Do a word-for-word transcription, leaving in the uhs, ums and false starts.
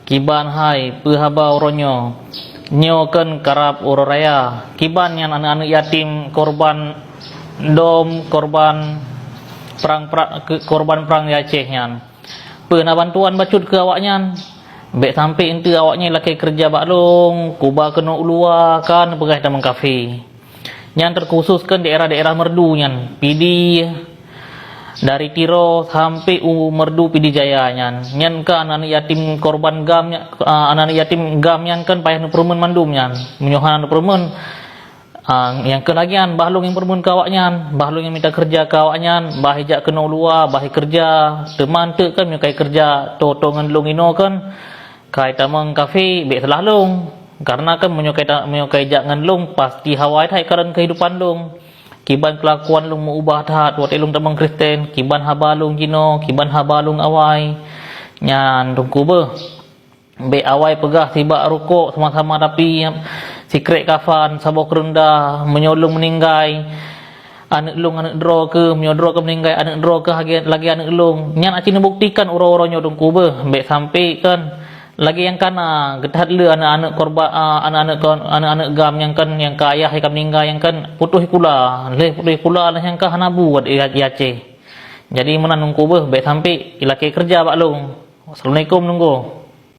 Kiban hai, peue haba uroe nyoe? Nyoe kan karab uroe raya. Kiban nyan aneuëk-aneuëk yatim korban dom, korban prang, pra-, ke-, korban prang di Aceh nyan? Peue na bantuan bacut keu awaknyan? Bék sampai eunteuk awaknyan lakée keureuja bak lông, kuba keunoe u luwa, kan peugah tamong kafé. Nyan teukhusos keu daerah-daerah merdu nyan, Pidie, dari Tiro sampai u merdu Pidie Jaya nyan. Nyan ka aneuëk-aneuëk yatim korban GAM nya-, a, aneuëk-aneuëk yatim GAM nyan kan payah neupeureumeun mandum nyan. Meunyoe hana neupeureumeun, a, nyang keu lagée nyan, bah lông nyang peureumeun keu awaknyan, bah lông nyang mita keureuja keu awaknyan, bah ijak keunoe u luwa, bah ikeureuja. Teuma eunteuk kan meunyoe ka ikeureuja toe-toe ngon lông inoe kan, ka itamong kafé, bék salah lông. Kareuna kan meunyoe ka ita-, meunyoe ka ijak ngon lông, pasti hawa that ikalon keuhidupan lông. Kiban keulakuan lông meuubah that watée lông tamong Kristen, kiban haba lông jinoe, kiban haba lông awai. Nyan Teungku beuh. Bék awai peugah sibak rukok sama-sama tapi sikrék kafan, saboh keureunda, meunyoe lông meuninggai, aneuëk lông aneuëk droe keuh, meunyoe droe keuh meuninggai, aneuëk droe keuh lagée, lagée aneuëk lông. Nyan aci neubuktikan uroe-uroe nyoe Teungku beuh, bék sampai kan lagée nyang kana geuthat lé aneuëk-aneuëk korban, a, aneuëk-aneuëk kon-, aneuëk-aneuëk GAM nyang kan, nyang ka ayah ka meuninggai nyang kan putôh sikula, lheueh putôh sikula lheueh nyang ka hana bu di, di Aceh. Jadi meunan Teungku beuh, bék sampai ilakée keureuja bak lông. Assalamualaikum Teungku.